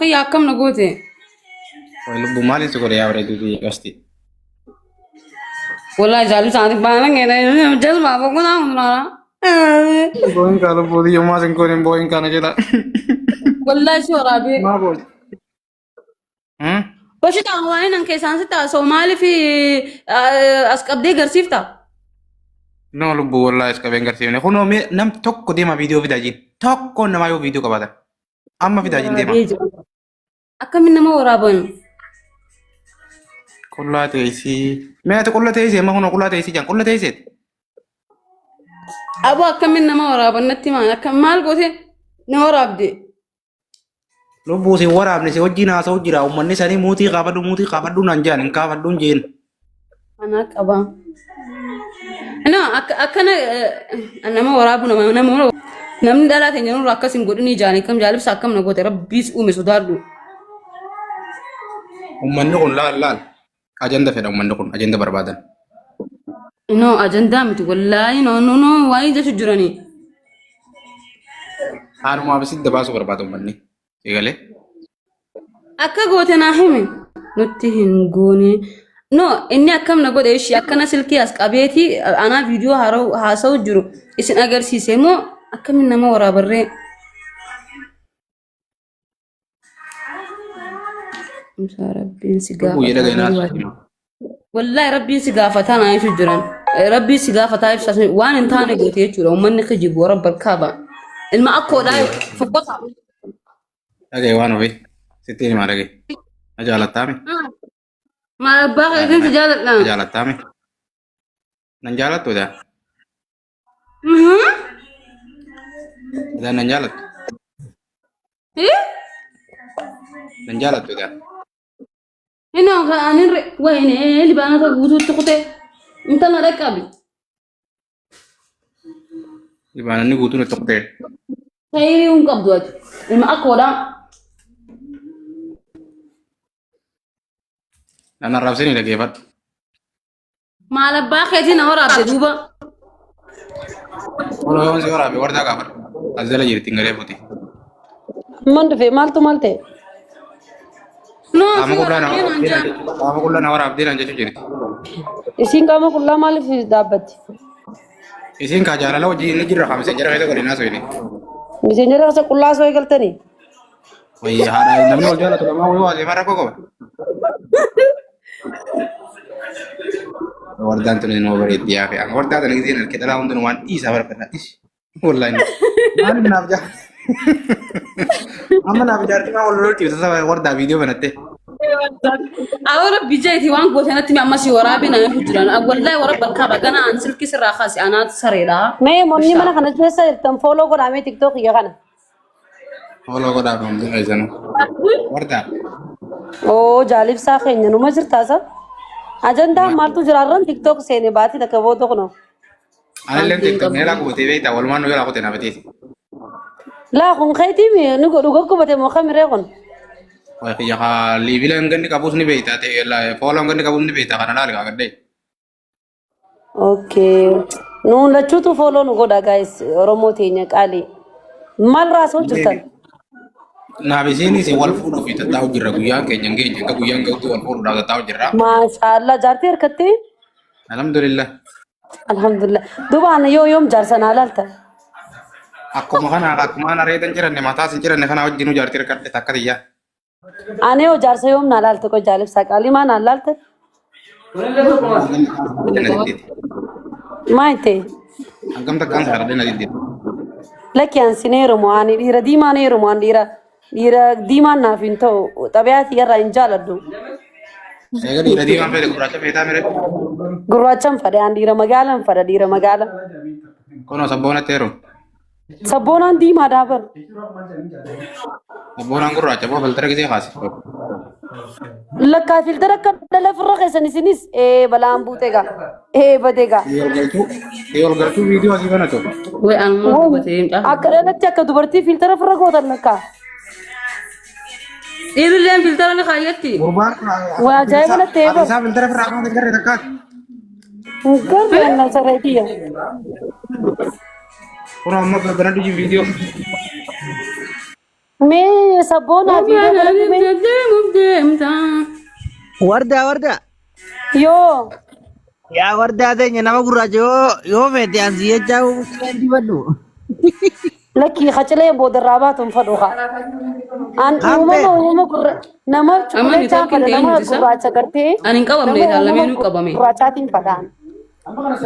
Kiyya akkam na goote? Way lubbuu maaliin si godhe yaa bareedduu biyya qasti. Wallahi jaallu isaanii baana ngeena jazbaa boqonnaa hunduraa. Boo'in kaa lubbuu biyya maas hin goone boo'in kana jedha. Wallahi si waraabee. Maa boo'in? Bashitaan waan nan keessaan si taasoo maaliif as qabdee garsiifta? No lubbuu wallahi as qabeen garsiifne. Kunoo mee nam tokko deema viidiyoo fidaa jiin. Tokko namaa yoo viidiyoo qabaatan. Amma fidaa jiin deema. Akkamiin nama waraaban? Qullaa teessii. Mee ati qulla teessii amma kunoo qullaa teessii jaan qulla teesseeti. Aboo akkamiin nama waraaban natti himaa? Akka maal goote na waraabde? Lubbuu si waraabne si wajjin haasa'u jira. Uummanni sanii muutii kaafadhu muutii kaafadhu naan jaan hin kaafadhu hin jeen. Anaa qaba. No, akka akkana nama waraabu nama nama namni dhalaa keenya nurra akkas hin godhinii jaanii kam jaalibsa akkam na goote rabbiis uume sodaadhu. Uummanni kun laal laal. Ajanda fedha uummanni kun ajanda barbaadan. No, ajandaa miti wallaahi no no no waa'ee jechu jiranii. Haalumaaf sitti baasuu barbaada uummanni. Eegalee. Akka goote naa himi. Nutti hin goone. No, inni akkam na godhe ishii akkana silkii as qabeeti anaa viidiyoo haasa'u jiru isin agarsiise moo akkamiin nama waraabarree? Musaa rabbiin si Lubbuu jedha gaafataa gainaa. garuu Wallahi rabbiin si gaafataa naa jechuu jiran. Rabbiin si gaafataa ibsa waan hin taane goote jechuudha. Uummanni kijibu rabbal kaaba. Ilma akkoodhaa fokkota. Dhagaye waan ofii. Sitti himaa dhagaye. Na jaalattaame? Maal abbaa keetiin si jaaladha. Na jaalattaame? Nan jaalattu edaa? Edaa nan jaalattu? Nan jaalattu edaa? Inni anin wayne libaanota guutuutti kutee intala dhaqqabi. Libaanonni guutuun itti kutee. Khayrii hin qabdu ati. Ilma akkoodhaa. Nan arrabsini dhageeffadhu. Maal abbaa keetii na waraabde duuba. Oloo yoon si waraabe wardaa gaafadhu. As jala jirti hin galee futi. Amman dhufe maaltu maal ta'e? No, Qaama si qullaa na waraabdee naan jaan. qaama qullaa na waraabdee naan jechuu jirti. Isiin qaama qullaa maaliif dhaabbatti? Isiin kaa jaalala hojii inni jirra kaa miseenjera keessa godhe naasoo inni. Miseenjera keessa qullaa osoo eegaltanii? Wayii haadha namni wal jaalatu lamaa wayii waa seemaa rakkoo qaba. Wardaan tun inuma bareeddi yaa fi amma wardaa tana giseen harkee dhalaa hundinuu waan dhiisaa barbaada. Wallaahi maaliif naaf jaa amma naaf jaartii maa wal lolti saba wardaa viidiyoo banattee. Awara bijeeti waan goote natti mi amma si waraabee na yahu jiran. Wallahi wara bakka bagana an silki sirraa kaasi anaatu sareedha. Mee monni mana kana keessa jirtan fooloo godhaa mee tiktook kiyya kana. Follow godhaa fi hundi keessanuu. Wardaa. Oo jaalibsaa keenya numa jirtaa sa? Ajandaan maaltu jiraarran tiktook seene baatii takka booda kunoo. Anillee tiktok meelaa qubatee beektaa walumaan nu jalaa kutee na bateeti. Laa kun keetii mi ni godhu goggubate moo kamiree kun? Way kiyya kaa liivila hanganni qabus ni beektaa ta'e fooloo hanganni qabus ni beektaa kana laali kaa gaddee. Okay. Nuun lachuutu follow nu godha guys. Oromoo teenya qaalii. Maal raasoo jirtan? Naaf isiinis wal fuudhuuf tattaa'u jirra guyyaan keenya hin geenye akka guyyaan gahutti wal fuudhuudhaaf tattaa'u jirra. Maashaallah jaartii harkattee? Alhamdulillah. Alhamdulillah. Duuba ana yoo yoom jaarsa naa laalta? Akkuma kana akkuma ana reetan jiranne mataas hin jiranne kana wajjinuu jaartii harkadhe takka tiyyaa. Ani yoo jaarsa yoom naa laalte qoy jaalibsaa qaalii maa naa laalte? Maa itti? Hangam takkaan saadhadhee na didde. Lakki an sin heerumu ani dhiira diimaan heerumu an dhiira dhiira diimaan naaf hin ta'u xabiyaa tiyyarraa hin jaaladhu. Eega dhiira diimaan fedhe gurraacha feetaa mire. Gurraachan fadhe an dhiira magaalan fadha dhiira magaala. Kunoo sabboonatti heerumu. Sabboonaan diimaadhaa bar. Sabboonaan gurraacha boo filtara gisee kaase. Lakkaa filtara akka dhala firra keessan isinis ee balaan buute gaa. Ee bade gaa. Ol galchuu viidiyoo asii banatu. Way anuma dubatee hin caafu. Akka dhalatti akka dubartii filtara firra gootan lakkaa. Dhiirrilleen filtara ni kaayyatti. Gurbaan kun Waa ajaa'iba natti ta'e bar. isaa filtara firraa kaase garee takkaati. Hin garre anna saree kiyya. Kun amma banadhu jiru viidiyoo. Mee sabboonaa viidiyoo godhadhu mee. Deemuuf deemta. Wardaa wardaa. Yoo Yaa wardaa teenya nama gurraacha yoo feete ansi jechaa dibadhu. Lakkii hacilee boodarraa baatu hin fadhu haa. An Kan uumama feete. uumama gurra nama Amma cuquleechaan niitoorkiin fadha ta'ee nama nuti isa. gurraacha gartee Ani hin qabamne nama lameenuu uumama qabame. gurraachaatiin fadhaan.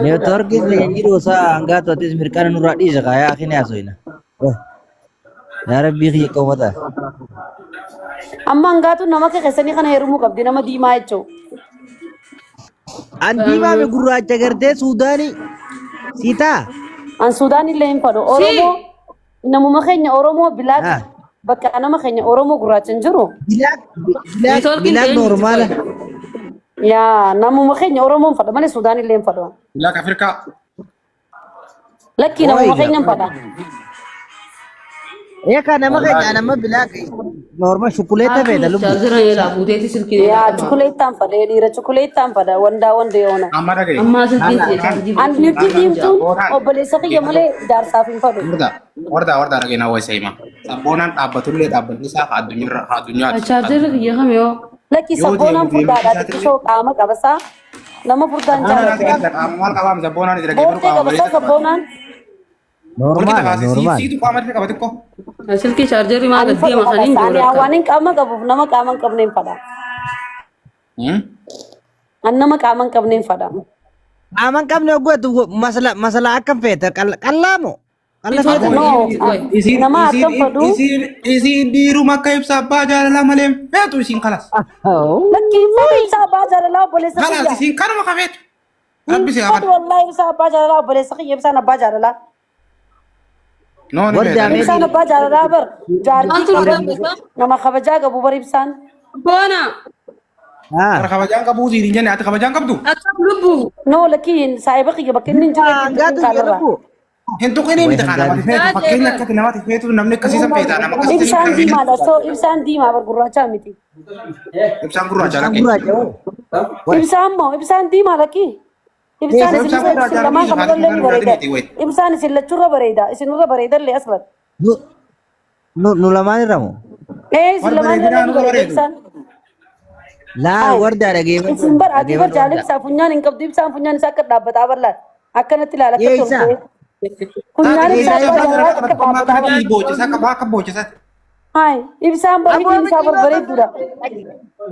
Neetwoorkiin keenya jiru isaa hangaatu atis mirqaana nurraa dhiisa kaa yaa akini haasofina. Yaa rabbii kiyya qawwata. Amma hangaatu nama akka keessanii kana heerumuu qabdi nama diimaa jechuun. An diimaa fi gurraacha gartee Suudaanii sii taa. An Suudaan illee hin fadhu. Si. Oromoo namuma keenya Oromoo bilaak Ah. bakka nama keenya Oromoo gurraacha hin jiru. Bilaak bilaak Niitoorkiin bilaak ta'ee nuti noormaala. qoy. Yaa namuma keenya Oromoo hin fadha malee Suudaan illee hin fadhu. Black Africa. Lakkii namuma Ooyiga. keenya hin fadha. Eekaa nama keenya Wallaahi. nama bilaak noorma shukuleeta feeta lubbu. Chaarjera yeelaa fuuteeti silkii Yaa yeelaa qaba. chukuleettaan fadha dhiira chukuleettaan fadha wandaa wanda yoona. Amma dhagaye. Ammaa silkiin ta'e chaarjii An fudhachuu nirti hin diimtuun Sabboonaan. obboleessa kiyya malee jaarsaaf hin fadhu. Wardaa wardaa wardaa dhagaye naa wayisa hima. Sabboonaan dhaabbatullee dhaabbanni isaa haa addunyaarra haa addunyaati. Chaarjera kiyya kame yoo. Lakkii Yoo sabboonaan deemu deemu furdaadha isaatti xiqqishoo qaama qabasaa nama furdaan Sabboonaan ati jaalatu. gadi qaama maal qabaam sabboonaan ati dhaggeeffadhu Boortee qaama qabasaa bareeda qaba. sabboonaan Walqixa Noormaala kaasee noormaala. siitu qaama illee qaba xiqqoo. Silkii chaarjerri maa ani gad fadhu deema saniin qabasa. Ani joora akka. waan hin qaama qabuuf nama qaama hin qabne hin fadha. An nama qaama hin qabne hin fadha. Qaama hin qabne hoggeetu masala masala akkam feeta qallaa moo? Qalla feeta? No, Isiin nama akkam isiin fadhu. isiin isiin dhiiruma akka ibsa abbaa jaalalaa malee hin feetu isiin kalas. Lakkii hin fadhu ibsaa abbaa jaalalaa obboleessa Kalas kiyya. isiin kanuma ka feetu. Hin Rabbi si haa fadhu fadhu. wallaahi ibsaa abbaa jaalalaa obboleessa kiyya ibsaan abbaa jaalalaa. No ni Wardaa feeta. mee Ibsaan abbaa jaalalaa bar jaartii Maaltu qaba dhugaa? nama kabajaa qabu bar ibsaan. Boona. Warra kabajaan qabuu siin hin jenne ati kabajaan qabdu. Akkam lubbu. No lakkii saahiba kiyya bakka inni hin jirre hin Hangaatu tuqin kaanirraa. jedhamu. Hin tuqinii miti kaa namati feetu fakkeenya akkati namati feetu namni akkasiisan feeta nama akkasiisan Ibsaan diimaadha. So ibsaan diimaa bar gurraachaa miti. Ibsaan gurraacha lakkee. Gurraacha hoo. Ibsaan moo ibsaan diimaa lakkii. Ibsaan isin Ibsaan isin gurraacha lamaan lakkii kan irra gurraacha bareeda. miti wayi. Ibsaan isin lachurra bareeda. Isinirra bareedallee aslan. Nu lamaan irra moo? Ee isin Warra lamaan irra bareedinaa ni nurra bareeda bareedu. ibsaan. Laa Hai. wardaa dhageeffadhu. Isin bar ati bar Dhageeffadhu jaala wardaa. ibsaa funyaan hin qabdu ibsaan funyaan isaa akka dhaabbataa bal'aadha. Akkanatti ilaala akka Eeysaa. toltee. Funyaan Taate ibsaa ibsaa abbaa abbaa jaalalaa jaalalaa akka qabatu ammaa dhaabbataa kanatti bal'aadha. boocisa akka akka boocisa. Hai ibsaan bar Aboo hidhiin isaa micciiroo barbareedduudha.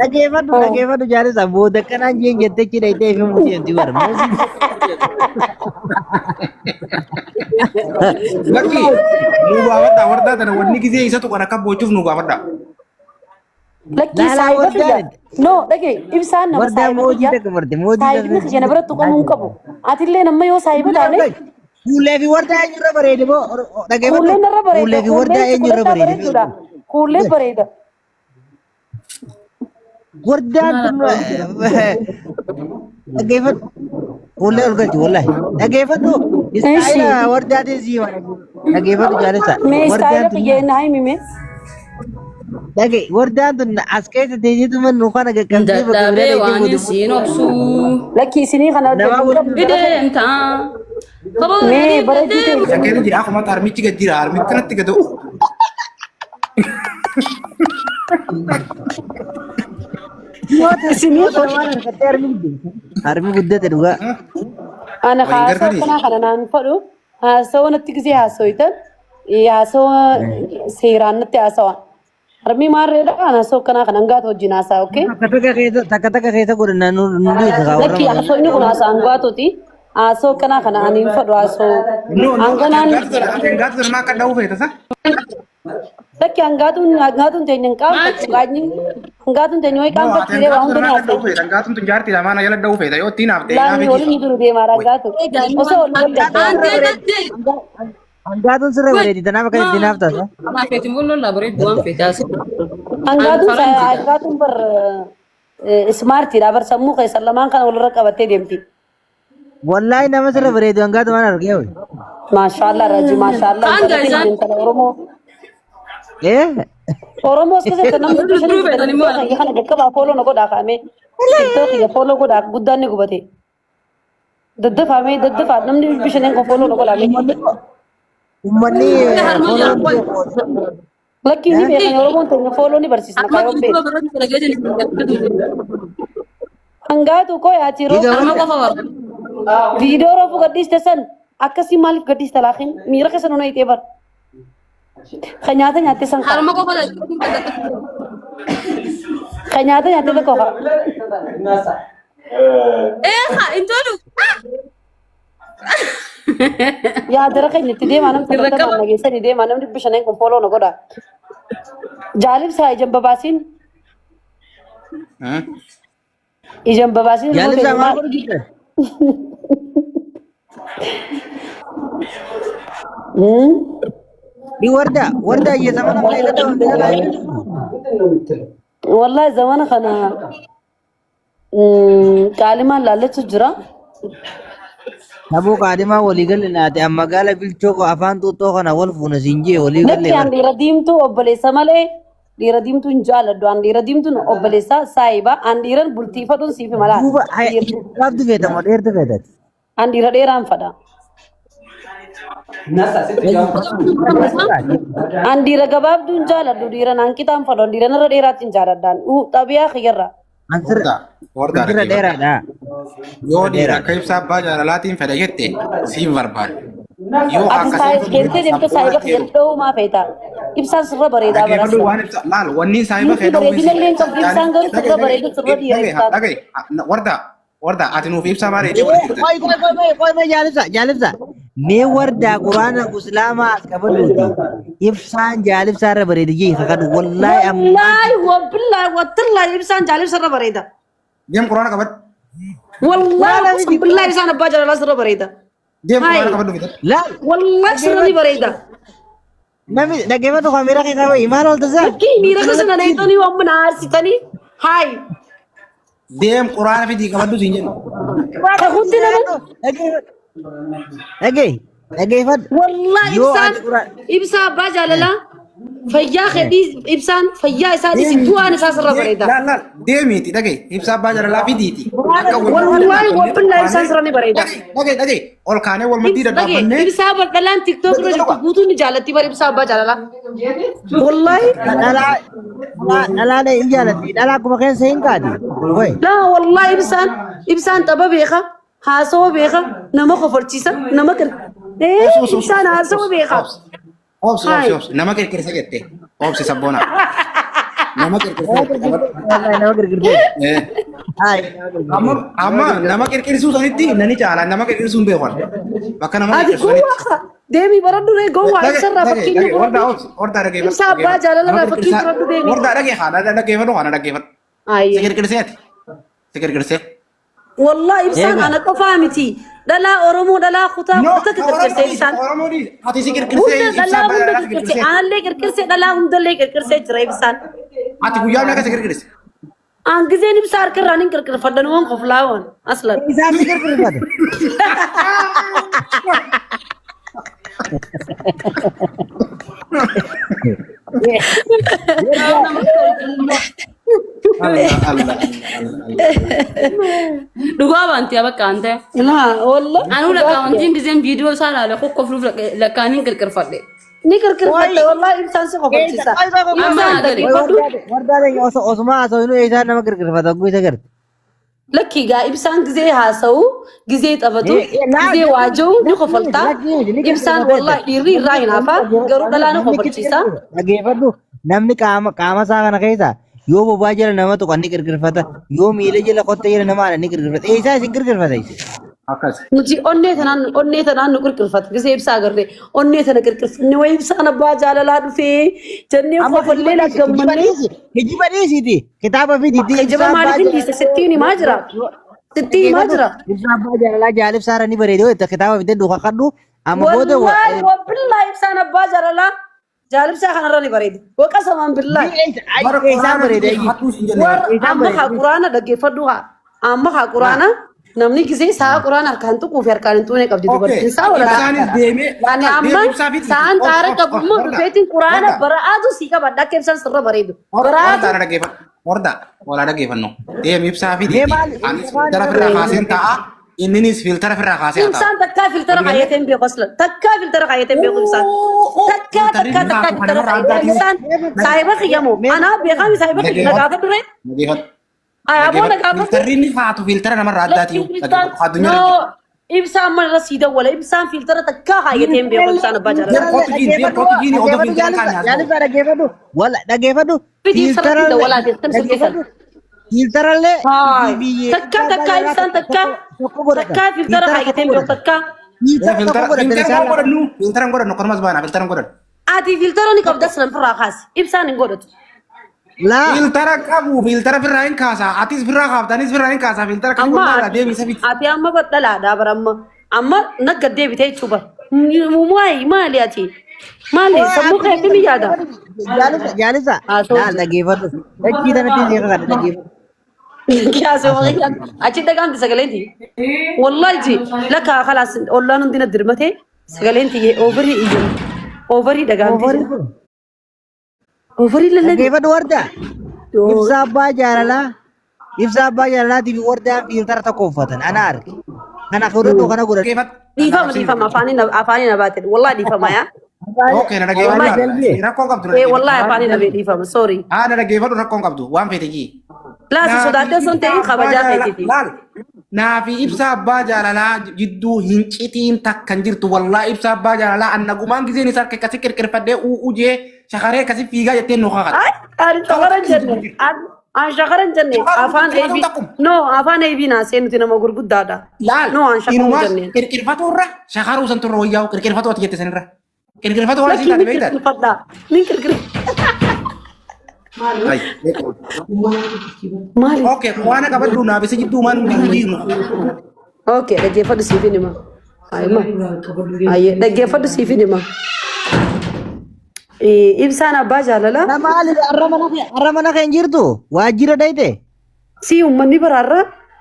Dhageeffadhu dhageeffadhu jaalisa booda akkanaan jeen jettee cidha itee fi muusii wanti bara muusii. Lakki nu gaafadha wardaa tana wanni gisee isa tuqan akka boochuuf nu gaafadha. Lakkii Laalaa saahiba wardaan kiyya. No dhagee ibsaan nama wardaan saahiba moojii kiyya. takka barte moojii Saahibni kiyya na biratti tuqamuu hin qabu. Atillee nama yoo saahiba taane Fuullee fi wardaa eenyurra bareede moo dhageeffadhu. kuulleen narra bareeda. Fuullee fi wardaa Kuulleen eenyurra cuquliisaa bareede. bareedduudha. Kuulleen bareeda. Wardaan tun dhageeffadhu. Fuullee ol galchi wallahi. Dhageeffadhu. Istaayila wardaatiin sii dhageeffadhu jaalessa. Mee Wardaan istaayila tun kiyya inni himi mee. dhage wardaan tun as keessa teessitu man nu kana qaqqabdee bakka biraa Dadhabee dhaqxee waan booda siin obsu. Lakkii isinii kana Nama hin qabdu. Ideemta. Mee bareedduu ta'e. Isa keessa jira akkuma harmichi gad jira harmichi kanatti gad o'u. Isinii waan harkattee harmi guddate. Harmi guddate dhugaa. Ana Waliin haasawaa gargariis. akkanaa kana naan fadhu haasawa natti gisee haasawitan haasawa seeraan natti haasawa. Harmii maarreedha ana haasawaa akkanaa kana hangaata wajjin haasaa okay? Takka takka keessa takka takka keessa godhannaa nu nu dhiisa kaa warra Lakki magaalaa. haasawni kun haasaa hangaatoti. Haasawaa akkanaa kana ani hin fadhu haasawaa. No no ati Hanganaan hangaatu sana ati hangaatu sana maa akka dha'uu feeta sa? Lakki hangaatuun hangaatuun teenya hin qaanfattu qaanyi. Hangaatuun teenya wayi No ati qaanfatti illee waa hangaatu hunda sana ni maa akka dha'uu haasa'e. feeta hangaatuun tun jaartii lamaan jala dha'uu feeta yoo ittiin haftee Laanni naaf waliin jiru deemaa hangaatu. Osoo wal wal Aantee gaddee. Hangaatuun sirra bareedi tanaaf akka ittiin haftas. Anaa feetiin boolloon laa bareeddu waan feete haasa'u. Hangaatuun Faranjiidha. hangaatuun bar ismaartiidha bar sammuu keessan lamaan kana walirra qabattee deemti. Wallaahi nama sirra bareedu hangaatu waan argee hoy. Maashaallah Raji maashaallah Kaan intala gaizaan. intala Oromoo. Eh? Oromoo as keessatti namni Duruu shanii feetan immoo fidanii kiyya kana qaqqabaa fooloo na godhaa kaa'ame. Tiktoo kiyya fooloo godhaa guddaan ni gubate. Daddafaa mee daddafaa namni bishaniin kun fooloo na godhaa mee. Uummanni Harma jala. Lakkii ni beekan Oromoon teenya fooloo ni barsiisna Amma kaayoon viidiyoo beeku. biratti dalageetiin isin gargaartu. Hangaatu koo yaati Diga roofuu Amma warda. qofa barbaada. viidiyoo roofuu gadhiiste san akkasii maaliif gadhiiste laakiin miira keessa nuna hixee bar. Ka nyaata nyaatte san kaa. Harma qofa dalageetiin gargaartu. Ka nyaata nyaatte tokko kaa. Ee haa hin tolu. Yaa dara keenya itti deemaa namni Irra sagantaa qaba. nageessanii deemaa namni 500 kun fooloo na godha. Jaalibsaa ijaan babaasiin ijaan babaasiin ilmoo Jaalibsaa teenya maal maal godhu jirta? Di warda, warda iya sama nama itu tuh. Wallahi zamana kana qaalimaan laalletu jira. Aboo qaadimaa walii galle naate amma gaala bilchoo ko afaan xuuxxoo kana wal fuuna siin jee walii galle Lakki bara. an dhiira diimtuu obboleessa malee dhiira diimtuu hin jaaladhu. An dhiira diimtuun obboleessa saayiba. An dhiiran bultii fadhuun siif malaa. Duuba gabaabdu feeta moo dheertu feetati? An dhiira dheeraan fadha. An dhiira gabaabduu hin jaaladhu. Dhiira naan qixaan fadhu. An dhiira narra dheeraatti hin jaaladhaan. Xabiyaa kiyyarra. Ansirra Wardaa, wardaa ansirra dhaggeeffadhu. dheeraadha. Yoo dhiira akka ibsaa abbaa jaalalaatiin fedha jette siin barbaada. Yoo Ati akkasiin saayib fedhu deemtee deemtee sabboona saayiba kiyya dheeru. dha'uu maa feeta? Ibsaan sirra bareedaa bara Dhaggeeffadhu sila. waan ibsa laal wanni saayiba Nuti kee dha'uu bareedina illee hin qabdu. Ibsaan garuu dhagee sirra bareedu sirra dhiira dhagee ibsaan. dhagee wardaa wardaa ati nuuf ibsaa maal jedhee wal jirta. Qoy qoy qoy qoy qoy mee jaalibsa jaalibsa. Mee wardaa quraana islaamaa as qabadhuuti. Ibsaan jaalibsaa irra bareeda jee kakadhu wallaahi ammaan Wallaahi wabillaahi wattillaahi ibsaan jaalibsa sirra bareeda. Deem quraana qabadhu. Wallaahi Quraana qasam miti billaahi ibsaan abbaa jaalalaa sirra bareeda. Deem Hayi quraana qabadhu fidadhu. laal wallaahi sirra ni dhaggeeffadhu bareeda. namni dhaggeeffadhu kameera keessaa bahi maal oolta isaa? Lakkii miira keessa na dheeyxanii waan mana aarsitanii hayi Deem quraana fidii qabadhu siin jennu. kakutti nama Dhaggeeffadhu dhaggeeffadhu dhaggeeffadhu wallaahi yoo ibsaan ati quraana ibsaa abbaa jaalalaa fayyaa kedhii ibsaan fayyaa isaa dhisi du'aan isaa sirra bareeda. Laal laal deemiiti dhagee ibsaa abbaa jaalalaa fidiiti. Akka wal maddii Wallaahi dhadhaabbannee ol wabillahi ibsaan kaanee sirra ni bareeda. dhagee dhagee dhagee ol kaanee wal maddii Dhage dhadhaabbannee ibsaa bal'alaan tiktook irra jirtu guutuun ni jaalatti bar ibsaa abbaa jaalalaa. Wallaahi dhalaa dhalaa dhalaa hin jaalatti dhalaa akkuma keessa hin kaati. Qoy laa wallaahi ibsaan ibsaan tapha beeka haasawa beeka nama kofalchiisa nama qir ee obs obs obs ibsaan obs haasawa obs beeka. obs obs Hayi obs nama qirqirsa jette obsi sabboona nama qirqirsa jette qabadhu. wallahi nama girgirtee. Eh. Hayi nama Amma girgirtee. amma nama qirqirsuu sanitti nani caala nama qirqirsuu hin beekan bakka nama Ati qirqirsu sanitti. gowwaa deemii baradhu ree gowwaa Dhage ibsarraa dhage fakkeenya dhage wardaa fudhadhu obsi wardaa dhageeffadhu ibsaa abbaa dhageeffadhu nama jaalalaa fakkii qirqirsaa fudhadhu deemii. wardaa dhage haadha dhaggeeffadhu haadha dhaggeeffadhu si Ayyee. qirqirsee ati si qirqirsee. Wallaahi ibsaan Eega ana qofaa miti. Dhalaa Oromoo dhalaa kutaa No hunda ka Oromoo qirqirsee dhiisi ibsaan. ka Oromoo dhiisi ati si qirqirsee Hunda ibsaa dhalaa abbaa hunda jaalalaa si qirqirsee qirqirsee aanallee qirqirsee dhalaa hundallee qirqirsee jira ibsaan. ati guyyaa meeqa si qirqirse. Aan giseen ibsaa harka irraan hin qirqirfadhan waan koflaawan aslan. Isaan si girgirfate. Allah Allah Allah Allah. Dhugaa baanti bakka an ta'e. Laa wallah Anuu dhugaa lakkaa wantiin giseen viidiyoo isaa ilaale kokkofluuf lakkaaniin qirqirfadhe. ni qirqirfatte wallahi ibsaan si kofalchiisa. Qoy qoy qoy Amma Ibsaan naa gale. dhaggeeffadhu. wardaa osoo osuma haasawinu isaan nama girgirfata oguu isa garte. Lakkii gaa ibsaan gisee haasa'u gisee taphatu gisee waaja'u ni kofaltaa. Ibsaan wallahi dhiirri irraa hin hafaa garuu dhalaa ni kofalchiisa. Dhaggeeffadhu namni qaama qaama isaa kana keessa yoo bobaa jala nama tuqan ni girgirfata yoo miila jala kottee jala nama haadha ni girgirfata eessaa isin girgirfata isin. Akkas. Nuti onnee tanaan nu qirqirfata gisee ibsaa agarree onnee tana qirqirfanne wayi ibsaan abbaa jaalalaa dhufee jennee Amma kofallee kijiba dhiisi kijiba laggammannee dhiisi kijiba dhiisiiti kitaaba fidiitti Kijiba ibsaa abbaa maaliif hin dhiise sittiin himaa jira. Sittiin himaa dhaggeeffadhu jira. ibsaa abbaa jaalalaa jaalibsaara ni bareeda yoo kitaaba fidee duuka kadhu amma booda Wallaahi wabillaahi ibsaan abbaa jaalalaa jaalibsaa kanarra ni bareeda. Waqa samaan billaahi. Bara eessaa quraana bareeda fidii hattuu siin jenne bara. Warra amma haa quraana dhaggeeffadhu haa. Amma haa quraana namni gisee sa'a quraana harkaan tuquu fi harkaan hin tuqne qabdi Okay. dubartiin sa'a wala Ibsaanis deemee Ani laal amma deem ibsaa fidii. sa'aan Obs xaara obs qabu obs immoo wardaa dhufeetiin quraana wardaa bara'aatu sii qabadha akka ibsaan sirra bareedu. wardaa Bara'aatu na dhaggeeffadhu. Wardaa walaa dhaggeeffannu. Deem ibsaa Mee fidiiti. maal Anis maal dara irra firraa bareeda kaaseen ta'a. Inninis filtara ofirraa kaasee haa taa'u. Ibsaan takkaa filtara kaayyatee hin beeku aslan. Takkaa filtara kaayyatee hin beeku ibsaan. Takkaa takkaa takkaa filtara kaayyatee ibsaan saahiba kiyya moo anaa beekaami saahiba kiyya na gaafadhu ree. Ayaaboo na gaafadhu. Filtarri inni haatu filtara namarraa addaati. Ibsaan Addunyaa no ibsaan mana irra sii dawwala ibsaan filtara takkaa kaayyatee hin beeku ibsaan abbaa jaalala. Kootu jiin, kootu jiin, odoo filtara kaanii as Jaalisa dhaggeeffadhu. Wala dhaggeeffadhu. Fiti ibsarratti dawwalaa teessan sirriisan. Filtarallee. Takkaa takkaa ibsaan takkaa takkaa filtara kaayyatee hin beeku takkaa. Filtara tokko godhatan Filtara isaan. godhannu, filtara godhannu, akkanumas baana, filtara godhannu. Ati filtara ni qabda sanan firraa kaasi ibsaan hin godhatu. Laa. Filtara qabu, filtara firraa hin kaasa. Atis firraa kaafta, anis firraa hin kaasa. Filtara kan Amma godhaa deemi isa fiti. ati amma badhalaadha bara amma amma nagga deebitee jechuu bara. Maali maali ati maali sammuu kee akkamii yaada? Jaalisa jaalisa. Haasoo Laal dhaggeeffadhu. Dachii tanatti seera kana dhaggeeffadhu. Achi dhagaamti sagaleenti. Wallahi ji lakka khalaas ollaan hundi na dirmatee sagaleenti overii iyyan overii dhagaamti. Overii lallabi. Dhaggeeffadhu warda. Ibsa abbaa jaalalaa. Ibsa abbaa jaalalaatii fi wardaan filtara tokko uffatan. Ana arge. Kana godhadhu kana godhadhu. Dhiifama dhiifama afaanii afaanii na baate wallahi dhiifama yaa. Okay, na dhaggeeffadhu. Rakkoon qabdu. Eh wallahi afaanii na dhiifama sorry. Haa, na dhaggeeffadhu rakkoon qabdu. Waan feete jii. Laasi sodaatee osoo hin ta'in kabajaa keetiiti. Laal. Naafi ibsa abbaa jaalalaa jidduu hin citiin takka hin jirtu. Wallaa ibsa abbaa jaalalaa annagumaan giseen isa harka akkasii qirqirfadhee u'uu jee shakaree akkasii fiigaa jettee nu kakata. Ay, ani shakara hin jenne. An shakara hin jenne. Afaan eebii. No, afaan eebii naasee nuti nama gurguddaadha. Laal. No, an shakara hin Inumaas jenne. qirqirfatu irra shakaruu san turre wayyaa'u qirqirfatu ati jette sanirra. Qirqirfatu waan Lakkii isin taate ni beektaa? qirqirfadha. Ni qirqir. Ay. Maali? Okay, waan qabadhu naaf isa jidduu maan hundi hundi. Okay, dhaggeeffadhu siifin hima. Ayima. Ayyee, dhaggeeffadhu siifin hima. Ibsaan abbaa jaalalaa. Na maali arra mana kee hin jirtu? Waajjira dhayite? Si uummanni baraarra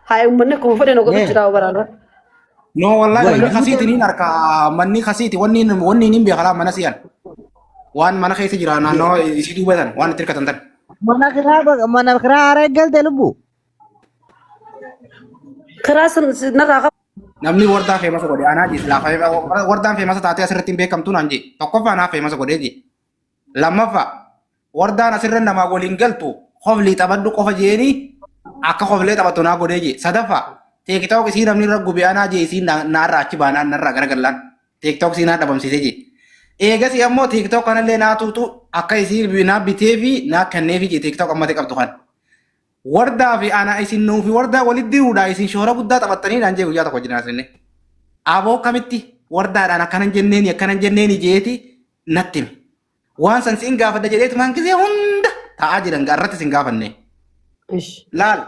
haa uummanni akkuma fedhe na godhu jira baraarra. No, wallahi manni kasiiti niin harka manni kasiiti wanni wanni niin beekalaa mana si'an. Waan mana keessa jira naannoo isii duubatan waan itti hirkatan tan. Mana kiraa mana kiraa haaraa eeggalte lubbu. Karaa sun narraa qaba. Namni wardaa famous godhe anaa jee silaa wardaan famous taatee asirratti hin beekamtu naan jee tokkoffaa anaa famous godhee jee lammaffaa wardaan asirra namaa waliin galtu koflii taphadhu qofa jeeni akka koflee taphattu naa godhee jee sadaffaa TikTok isii namni irra gube anaa jee isii naarraa achi baanaan narraa garagallaan TikTok isii naa dhabamsiisee jee. Eegasii ammoo TikTok kanallee naa tuutu akka isii naa bitee fi naa kenneefi jee TikTok ammate qabdu kan. Wardaa fi ana isin nuufi wardaa walitti diruudha isin shoora guddaa taphattanii naan jee guyyaa tokko jiran asinne. Aboo kamitti wardaadhaan akkanan jenneeni akkanan jenneeni jeeti natti hime. Waan san siin gaafadha jedheetu maan gisee hunda taa'aa jiran irratti sin gaafanne. Laal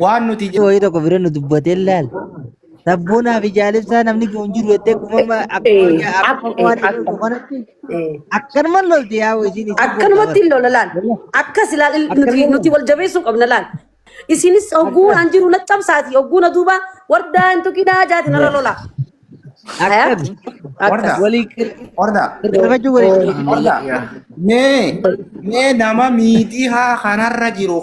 waan nuti Wayii tokko bira nu dubbatee laal. Sabboonaa fi jaalibsaa namni kun jiru jettee akkuma akkuma waan jedhu kanatti akkanuma lolti yaa isin isin Akkanumatti hin lola laal. Akkas ilaal nuti wal jabeessuu qabna laal. Isinis hogguu an jiru na cabsaati hogguu na duuba wardaa hin tuqinaa jaati narra lola. Akkan Warda walii warda qirqirfachuu walii warda mee mee nama miidiyaa kanarra jiru.